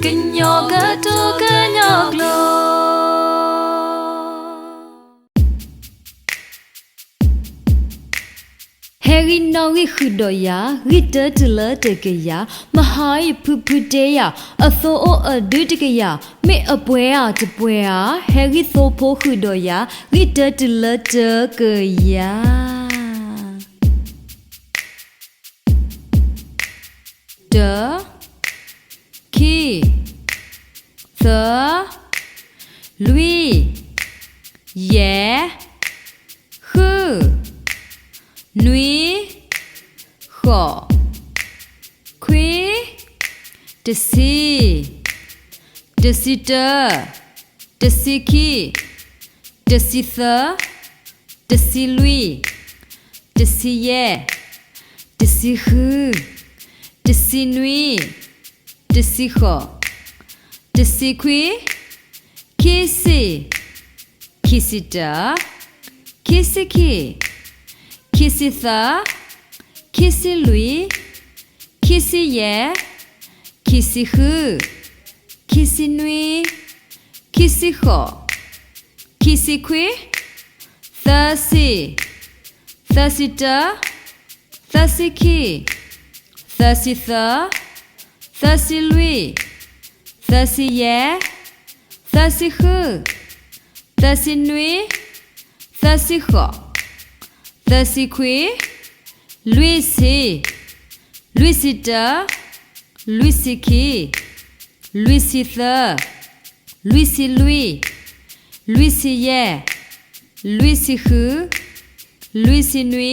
ကညီကတိၤကညီကျိာ်. ဟဲဂံၢ်နီၣ်ဂံၢ်ဃုာ်ဒီးယၤ, ဂံၢ်တၢတုၤလၢတကယၤ, မဟါအံၤဖုဖုတဲယၤ, အသိအိၣ်အဒုတကယၤ, မ့ၢ်အပှဲၤဧါတပှဲၤဧါ, ဟဲဂံၢ်သိဖိဃုာ်ဒီးယၤ, ဂံၢ်တၢတုၤလၢတကယၤ. တၢ, ခံ, သၢ, လွံၢ်, ယဲၢ်, ဃု, နွံ, ဃိး, ခွံ, တဆံ, တဆံတၢ, တဆံခံ, တဆံသၢ, တဆံလွံၢ်, တဆံယဲၢ်, တဆံဃု, တဆံနွံ, တဆံဃိး, တဆံခွံ, ခံဆံ, ခံဆံတၢ, ခံဆံခံ, ခံဆံသၢ, ခံဆံလွံၢ်, ခံဆံယဲၢ်, ခံဆံဃု, ခံဆံနွံ, ခံဆံဃိး, ခံဆံခွံ, သၢဆံ, သၢဆံတၢ, သၢဆံခံ, သၢဆံသၢ, သၢဆံလွံၢ်, သၢဆံယဲၢ်, သၢဆံဃု, သၢဆံနွံ, သၢဆံဃိး, သၢဆံခွံ, လွံၢ်ဆံ, လွံၢ်ဆံတၢ, လွံၢ်ဆံခံ, လွံၢ်ဆံသၢ, လွံၢ်ဆံလွံၢ်, လွံၢ်ဆံယဲၢ်, လွံၢ်ဆံဃု, လွံၢ်ဆံနွံ,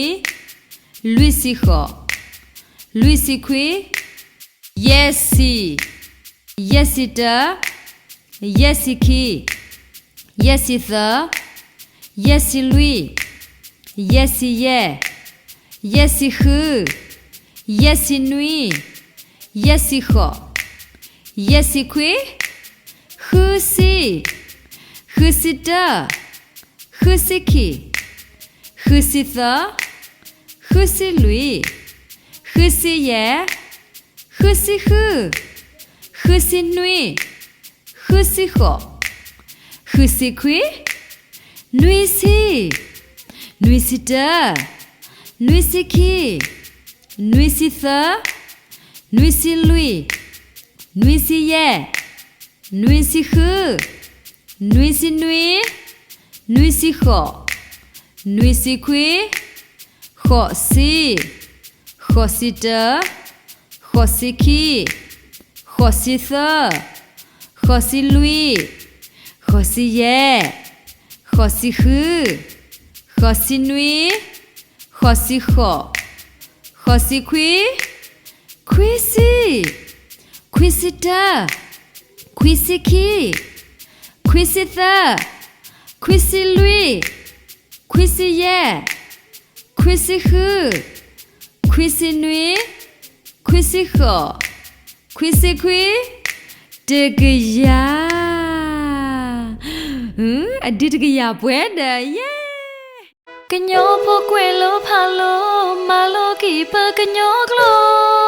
လွံၢ်ဆံဃိး, လွံၢ်ဆံခွံ, ယဲၢ်ဆံ, ယဲၢ်ဆံတၢ, ယဲၢ်ဆံခံ, ယဲၢ်ဆံသၢ, ယဲၢ်ဆံလွံၢ်, ယဲၢ်ဆံယဲၢ်, ယဲၢ်ဆံဃု, ယဲၢ်ဆံနွံ, ယဲၢ်ဆံဃိး, ယဲၢ်ဆံခွံ, ဃုဆံ, ဃုဆံတၢ, ဃုဆံခံ, ဃုဆံသၢ, ဃုဆံလွံၢ်, ဃုဆံယဲၢ်, ဃုဆံဃု, ဃုဆံနွံ, ဃုဆံဃိး, ဃုဆံခွံ, နွံဆံ, နွံဆံတၢ, နွံဆံခံ, နွံဆံသၢ, နွံဆံလွံၢ်, နွံဆံယဲၢ်, နွံဆံဃု, နွံဆံနွံ, နွံဆံဃိး, နွံဆံခွံ, ဃိးဆံ, ဃိးဆံတၢ, ဃိးဆံခံ, ဃိးဆံသၢ, ဃိးဆံလွံၢ်, ဃိးဆံယဲၢ်, ဃိးဆံဃု, ဃိးဆံနွံ, ဃိးဆံဃိး, ဃိးဆံခွံ, ခွံဆံ, ခွံဆံတၢ, ခွံဆံခံ, ခွံဆံသၢ, ခွံဆံလွံၢ်, ခွံဆံယဲၢ်, ခွံဆံဃု, ခွံဆံနွံ, ခွံဆံဃိး, ခွံဆံခွံ, တကယၤ, အဒုတကယၤပှဲၤဒီးယဲၢ်. ကညီဖိကွဲးလိဖးလိ, မၤလိက့ၤပကညီကျိာ်.